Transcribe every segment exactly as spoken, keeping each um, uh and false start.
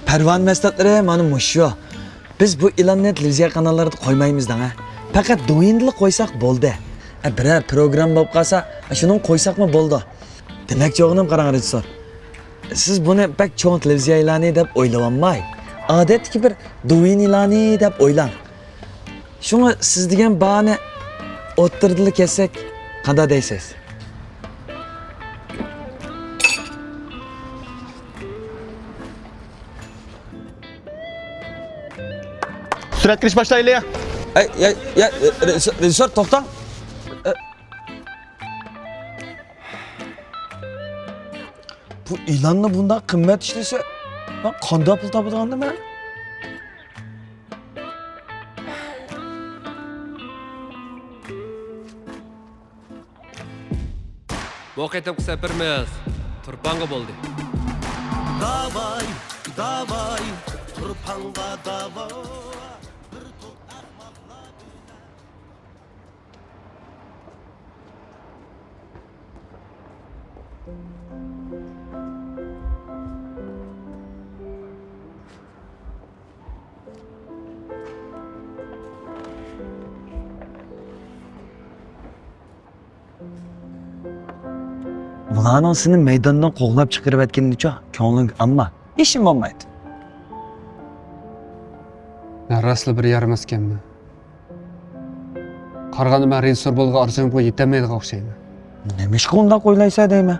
پەرۋانە مەسلىھەتلىرى مانا مۇشۇ. بىز بۇ ئېلاننى تېلېۋىزىيە قاناللىرىدا قويمايمىز دەڭە. پەقەت دوۋيىندىلا قويساق بولدى. ئە، بىرەر پروگرامما بولۇپ قالسا، ئە، شۇنىڭغا قويساقمۇ بولىدۇ. دېمەكچى بولغىنىم، قاراڭ، رېژىسسور. سىز بۇنى بەك چوڭ تېلېۋىزىيە ئېلانى دەپ ئويلىۋالماي، ئادەتتىكى بىر دوۋيىن ئېلانى دەپ ئويلاڭ. شۇڭا سىز دېگەن باھانى ئوتتۇرىدىلا كەسسەك قانداق دەيسىز؟ سۈرەتكە ئېلىش باشلايلى. ئەي، يا، يا، رېژىسسور، رېژىسسور، توختاڭ. ئە، بۇ ئېلاننى بۇنداق قىممەت ئىشلىسە، مەن قانداق پۇل تاپىدىغاندىمەن؟ بۇ قېتىمقى سەپىرىمىز تۇرپانغا بولدى. داۋاي، داۋاي، تۇرپانغا داۋاي. بۇلارنىڭ سېنى مەيداندىن قوغلاپ چىقىرىۋەتكىنىنىچۇ كۆڭلۈڭگە ئالما، ئىشىم بولمايدۇ. مەن راستلا بىر يارىماس ئىكەنمەن. قارىغاندا مەن رېژىسسور بولغان ئارزۇيۇمغا يېتەلمەيدىغان ئوخشايمەن. نېمىشقا ئۇنداق ئويلايسەن دەيمەن.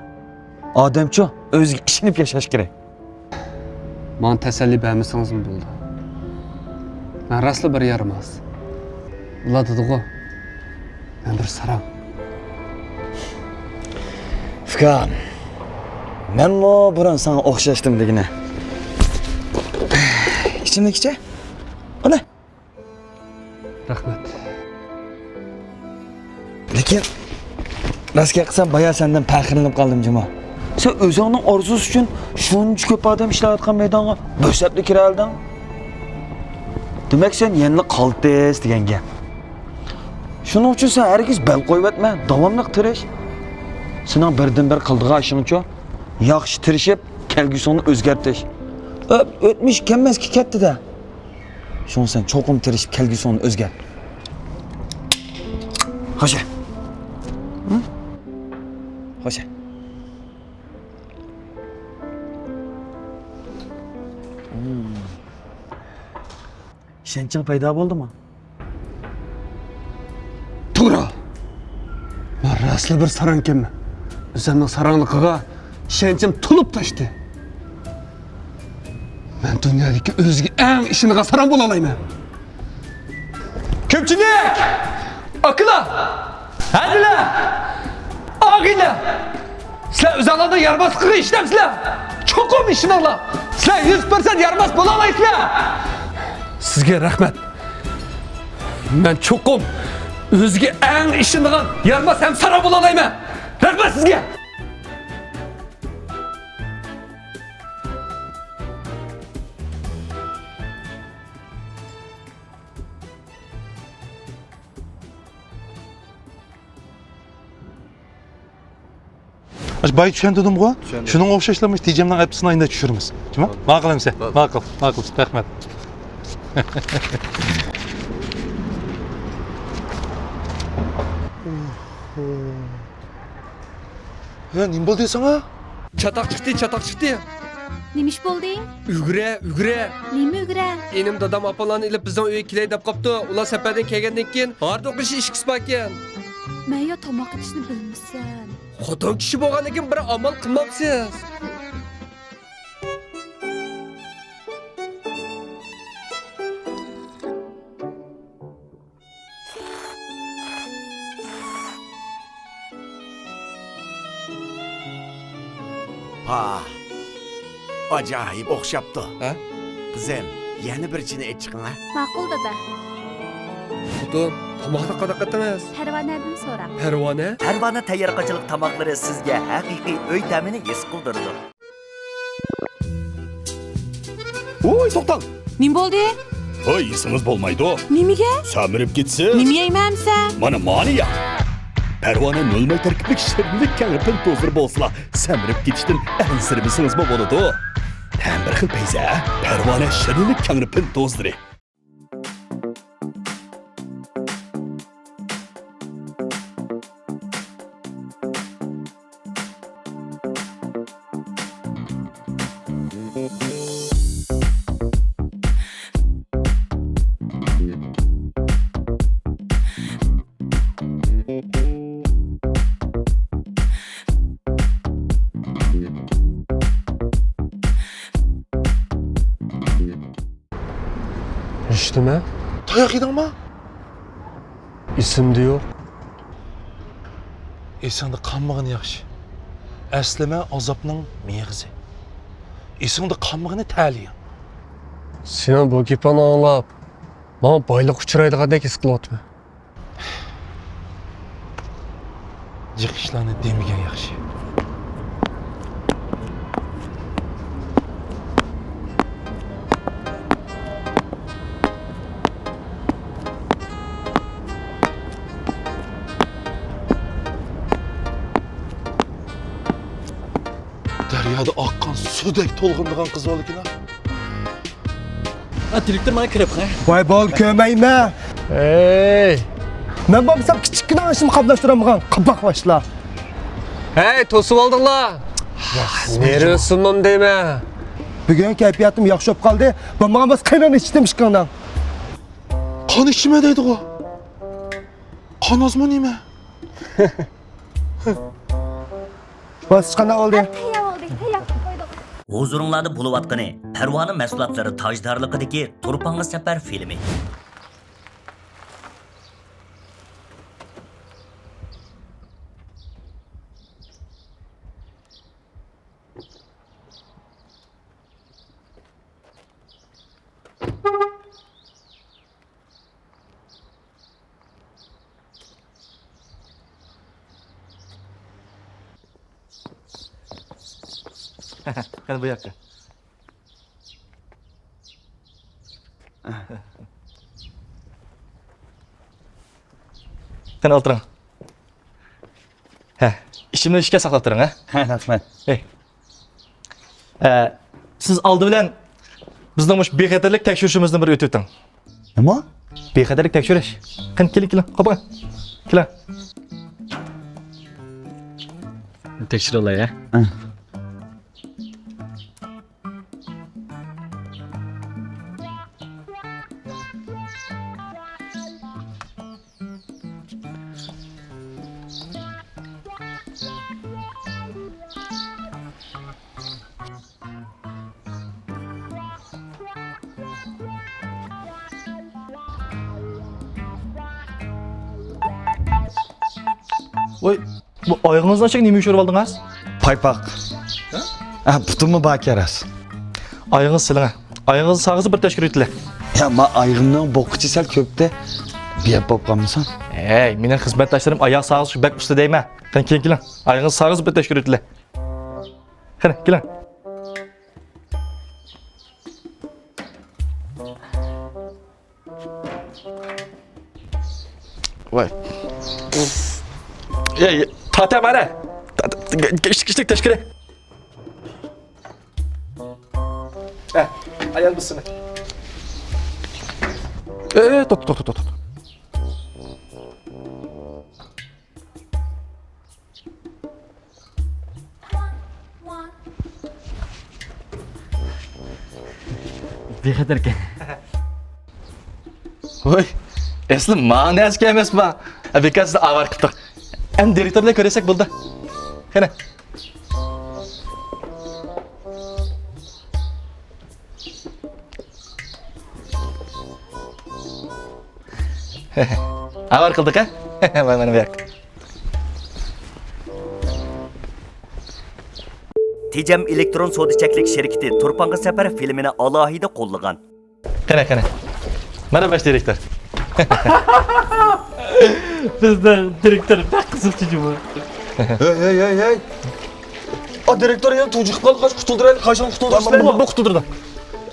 ئادەمچۇ ئۆزىگە ئىشىنىپ ياشاش كېرەك. ماڭا تەسەللى بەرمىسىڭىزمۇ بولىدۇ. مەن راستلا بىر يارىماس. ئۇلار دېدىغۇ، مەن بىر ساراڭ. ئۇكام، مەنمۇ بۇرۇن ساڭا ئوخشاشتىم دېگىنە. ئىچىملىك ئىچە. ئانا. رەھمەت. لېكىن، راست گەپ قىلسام، بايا سەندىن پەخىرلىنىپ قالدىم جۇمۇ. سەن ئۆزۈڭنىڭ ئارزۇسى ئۈچۈن شۇنچە كۆپ ئادەم ئىشلەۋاتقان مەيدانغا بۆسەپلا كىرەلدىڭ. دېمەك، سەن يەنىلا قالتىس دېگەن گەپ. شۇنىڭ ئۈچۈن سەن ھەرگىز بەل قويۇۋەتمە، داۋاملىق تىرىش. سېنىڭ بىردىنبىر قىلىدىغان ئىشىڭچۇ، ياخشى تىرىشىپ، كەلگۈسۈڭنى ئۆزگەرتىش. ئۆ-، ئۆتمۈش كەلمەسكە كەتتى-دە. شۇڭا سەن چوقۇم تىرىشىپ كەلگۈسىڭنى ئۆزگەرت. خوشە. ھە؟ خوشە. ئىشەنچىڭ پەيدا بولدىمۇ؟ توغرا. مەن راستلا بىر ساراڭ ئىكەنمەن. ئۆزۈمنىڭ ساراڭلىقىغا ئىشەنچىم تولۇپ تاشتى. مەن دۇنيادىكى ئۆزىگە ئەڭ ئىشىنىدىغان ساراڭ بولالايمەن. كۆپچىلىك! ئاكىلار! ھەدىلەر! ئاغىنىلەر! سىلەر ئۆزۈڭلارنىڭ يارىماسلىقىغا ئىشىنەمسىلەر؟ چوقۇم ئىشىنىڭلار! سىلەر يۈز پىرسەنت يارىماس بولالايسىلەر! سىزگە رەھمەت! مەن چوقۇم ئۆزىگە ئەڭ ئىشىنىدىغان يارىماس ھەم ساراڭ بولالايمەن! رەھمەت سىزگە! ئاشۇ باي چۈشەندۈردۈمغۇ؟ چۈشەندۈردۈم. شۇنىڭغا ئوخشاشلا مۇشۇ تېجەمنىڭ ئەپىسىنى ئاينىدا چۈشۈرىمىز. جۇمۇ؟ بولدى. ماقۇل ئەمسە؟ بولدى. ماقۇل، ماقۇل. رەھمەت. ھە، نېمە بولدى ساڭا؟ چاتاق چىقتى، چاتاق چىقتى. نېمە ئىش بولدى؟ ئۈگرە، ئۈگرە. نېمە ئۈگرە؟ ئىنىم دادام ئاپاملارنى ئېلىپ بىزنىڭ ئۆيگە كېلەي دەپ قاپتۇ. ئۇلار سەپەردىن كەلگەندىن كېيىن ھاردۇق ئېشى ئىچكۈسى باركەن. مەن يا تاماق ئېتىشنى بىلمىسەم. خوتۇن كىشى بولغاندىن كېيىن بىر ئامال قىلمامسىز؟ ھا، ئاجايىپ ئوخشاپتۇ. ھە؟ قىزىم، يەنە بىر چىنە ئېچىقىڭ ھە. ماقۇل دادا. خوتۇن، تاماقنى قانداق قىلدىڭىز؟ پەرۋانەدىن سوراڭ. پەرۋانە؟ پەرۋانە تەييارقاچىلىق تاماقلىرى سىزگە ھەقىقىي ئۆي تەمىنى ھېس قىلدۇرىدۇ. ۋوي، توختاڭ! نېمە بولدى؟ ھوي، يېسىڭىز بولمايدۇ. نېمىگە؟ سەمرىپ كېتىسىز. نېمە يەيمەن ئەمسە؟ مانا، مانى يەڭ. پەرۋانە نۆل ماي تەركىبلىك شىرىنلىك كەڭرى پىنتوزلىرى بولسىلا، سەمرىپ كېتىشتىن ئەنسىرىمىسىڭىزمۇ بولىدۇ. تەم بىر خىل پەيزى، پەرۋانە شىرنىلىك كەڭرى پىل دوزلىرى. ھېچنېمە. تاياق يېدىڭما؟ ئېسىمدە يوق. ئېسىڭدە قالمىغىنى ياخشى. ئەسلىمە ئازابنىڭ مېغىزى. ئېسىڭدە قالمىغىنى تەلىيىڭ. سېنىڭ بۇ گېپىڭنى ئاڭلاپ، ماڭا بايلىق ئۇچرايدىغاندەك ھېس قىلىۋاتىمەن. جىق ئىشلارنى دېمىگەن ياخشى. دەريادا ئاققان سۇدەك تولغىنىدىغان قىز بالىكىنا. ئا، دىرېكتور ماڭا كىرىپ قاي. ۋاي، بول، كۆرمەيمەن. ھەي. مەن بولمىسام كىچىككىنە ئىشىمنى قاملاشتۇرالمىغان قاپاق باشلار. ھەي، توسۇۋالدىڭلار. نېرۋىسىمنىم دەيمەن. بۈگۈن كەيپىياتىم ياخشى بولۇپ قالدى. بولمىغان بولسا قېنىڭنى ئىچتىم ئىككىڭنىڭ. قان ئىچىمەن دەيدىغۇ. قان ئازمۇ نېمە؟ باسقانداق بولدى. تەييار بولدى، تەييار قىلىپ قويدۇق. ھۇزۇرۇڭلاردا بولۇۋاتقىنى پەرۋانە مەھسۇلاتلىرى تاجدارلىقىدىكى تۇرپانغا سەپەر فىلىمى. قېنى بۇ ياققا. قېنى ئولتۇرۇڭ. ھە، ئىچىملىك ئىچكەن ساقلاپ تۇرۇڭ، ھە؟ ھە، رەھمەت. ھەي. ئە، سىز ئالدى بىلەن بىزنىڭ مۇشۇ بىخەتەرلىك تەكشۈرۈشىمىزدىن بىر ئۆتۈۋېتىڭ. نېمە؟ بىخەتەرلىك تەكشۈرۈش. قېنى، كېلىڭ، كېلىڭ، قوپۇڭ. كېلىڭ. تەكشۈرۈۋالاي، ھە؟ ھە. ۋاي، بۇ ئايىغىڭىزنىڭ ئىچىگە نېمە يوشۇرۇۋالدىڭىز؟ پايپاق. ھە؟ ھە، پۇتۇممۇ بار كەرەس. ئايىغىڭىز سېلىڭە. ئايىغىڭىزنى سالغىلى بىر تەشكۈر ئېيتىلە. يا، ما ئايىغىمنىڭ بوققۇچى سەل كۆپتە. بىيەپ بولۇپ قالمىسۇن. ھەي، مېنىڭ خىزمەتداشلىرىم ئاياغ سالغۇچى بەك ئۇستا دەيمەن. قېنى، كېلىڭ، كېلىڭ. ئايىغىڭىزنى سالغىلى بىر تەشكۈر ئېيتىلە. قېنى، كېلىڭ. ۋاي. ئەي، تارتە مانا. تا-، تا-، كىشىلىك، كىشىلىك تەشكىلى. ھە، ئايال بىسمى. ئەي، توختا، توختا، توختا. بىخەتەركەن. ۋوي، ئەسلى ماڭا نەرسە كەلمەس بۇ. بىكار سىزنى ئاۋارە قىپتۇق. ئەمدى دىرېكتور بىلەن كۆرۈشسەك بولدى. قېنى. ئاۋارە قىلدۇق ھە؟ مانا، مانا بۇ ياق. تېجەم ئېلېكترون سودا چەكلىك شىركىتى تۇرپانغا سەپەر فىلىمىنى ئالاھىدە قوللىغان. قېنى، قېنى. مانا باش دىرېكتور. بىزنىڭ دىرېكتور بەك قىزىقچى جۇمۇ. ھەي، ھەي، ھەي، ھەي. ئا، دىرېكتور يەنە تۇنجۇقۇپ قالدى، قاچ قۇتۇلدۇرايلى، قاچان قۇتۇلدۇرسىلەر؟ بۇ، بۇ قۇتۇلدۇردى.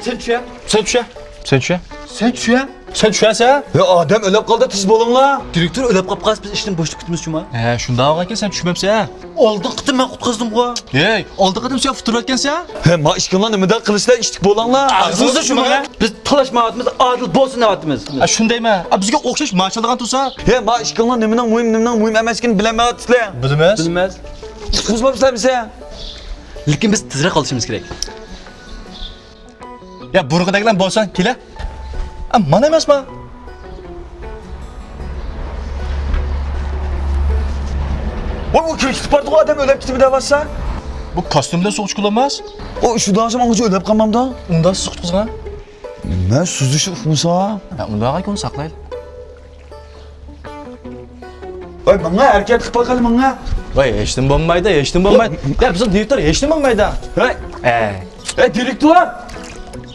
سەن چۈشە. سەن چۈشە. سەن چۈشە. سەن چۈشە. سەن چۈشەرسەن؟ ھە، ئادەم ئۆلۈپ قالدى، تېز بولۇڭلار. دىرېكتور ئۆلۈپ قاپ قالسا، بىز ئىشتىن بوشىتىپ كېتىمىز جۇما. ھە، شۇنداق بولغانكەن، سەن چۈشمەپسەن. ئالدىنقى قېتىم مەن قۇتقۇزدۇمغۇ. ھەي، ئالدىنقى قېتىم سەن ئۇتتۇرۇۋەتكەنسەن. ھە، ما ئىككىڭلار نېمىدەپ قىلىشلا ئىشتىك بولۇڭلار. ئاغزىڭىزنى يۇمۇڭ. بىز تالاشمايۋاتىمىز، ئادىل بولسۇن دەۋاتىمىز. ھە، شۇندايمەن. ھە، بىزگە ئوخشاش مائاش ئالىدىغان تۇرسا. ھە، ما ئىككىڭلار نېمىنىڭ مۇھىم، نېمىنىڭ مۇھىم ئەمەسلىكىنى بىلەلمەيۋاتىسىلەر. بىلىمىز. بىلىمىز. قۇتقۇزماپسىلەر بىزنى. لېكىن بىز تېزرەك قالىشىمىز كېرەك. يا، بۇرۇنقىدەكلەر بولسا، كېلە. ئا، مانا ئەمەسما؟ ۋاي، ئۇ كېتىپ بارىدىغۇ، ئادەم ئۆلۈپ كېتىمىدى دەۋاتسا. بۇ كاستيۇم بىلەن سوغۇق چىقىۋالماس. ئۇ شۇ داڭشىم ئاڭغىچە ئۆلۈپ قالمامدۇ؟ ئۇنداق سىز قۇتقۇزغان. مەن سۈزۈشنى ئۇقمىسام. ھە، ئۇنداق ئاكا، ئۇنى ساقلايلى. ۋاي، ماڭا ھەرىكەت قىلىپ باقايلى، ماڭا. ۋاي، ھېچنېمە بولمايدۇ، ھېچنېمە بولمايدۇ. يا، بىزنىڭ دىرېكتور ھېچنېمە بولمايدۇ. ھەي. ھەي. ھەي، دىرېكتور!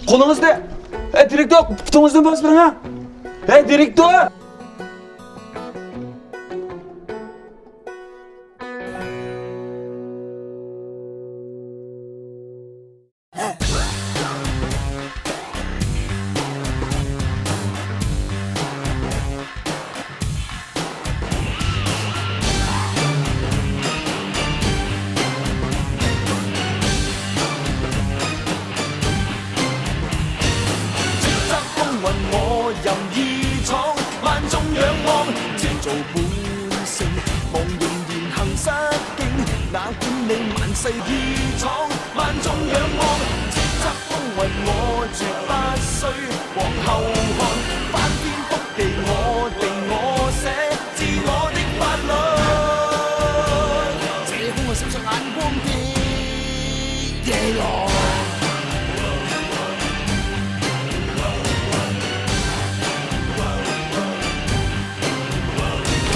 قولىڭىزنى، ھەي، دىرېكتور، پۇتىڭىزنى باسىپ بېرىڭ، ھە. ھەي، دىرېكتور!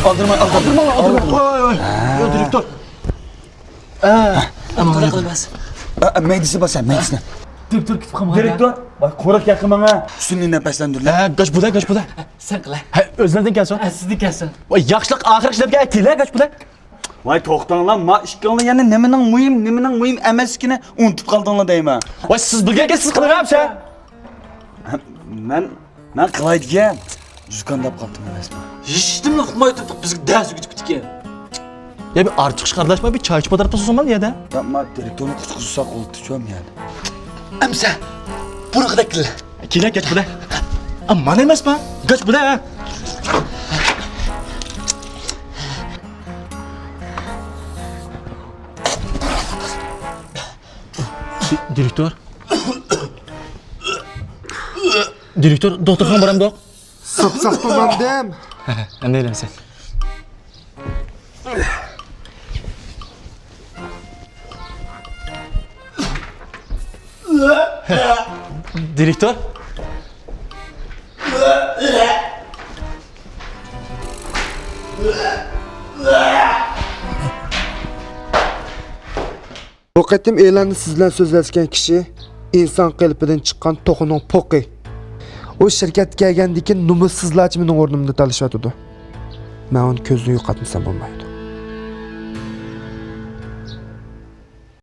ئالدىرماڭ، ئالدىرماڭ. ئالدىرماڭ، ئالدىرماڭ. ۋاي، ۋاي. يا، دىرېكتور. ئە، ئە، مەيدىسى بار سەن، مەيدىسىنى. دىرېكتور كېتىپ قالمىغان. دىرېكتور، ۋاي، قورا كەتمەڭ ھە. سۈنئىي نەپەسلەندۈرلە. ھە، گاچ بۇدا، گاچ بۇدا. سەن قىلە. ھە، ئۆزلەردىن كەلسۇن. ھە، سىزدىن كەلسۇن. ۋاي، ياخشىلىق ئاخىرقى ئىشلەپكە كېلە، گاچ بۇدا. ۋاي، توختاڭلار، ما ئىككىڭلار يەنە نېمىنىڭ مۇھىم، نېمىنىڭ مۇھىم ئەمەسلىكىنى ئۇنتۇپ قالدىڭلار دەيمەن. ۋاي، سىز بىلگەنكەن سىز قىلىۋەرمىسە. مەن، مەن قىلاي دېگەن. زۇكامداپ قاپتىمەن رەسمەن. ھېچنېمىنى ئۇقماي تۇردۇق، بىزگە دەرس ئۆگىتىپ كېتىكەن. يا، بىر ئارتۇق ئىشقا ئارىلاشماي، بىر چاي ئىچىپ ئولتۇرۇپ تۇرسۇن يەردە. يا، ما دىرېكتورنى قۇتقۇزساق بولدى، چوم يەردە. ئەمسە، بۇرۇنقىدەك قىل. كېلە، گاچ بۇدا. ئا، مانا ئەمەسما؟ گاچ بۇدا. دىرېكتور. دىرېكتور، دوختۇرخانىغا بارامدۇق؟ ساپ-ساق بولمامدىم. ھە، ھە، ئەمدى ئېلىمسەن. دىرېكتور. بۇ قېتىم ئېلاندا سىز بىلەن سۆزلەشكەن كىشى ئىنسان قېلىپىدىن چىققان توخۇنىڭ پوقى. ئۇ شىركەتكە كەلگەندىن كېيىن نومۇسسىزلارچە مېنىڭ ئورنۇمدا تالىشىۋاتىدۇ. مەن ئۇنى كۆزدىن يوقاتمىسام بولمايدۇ.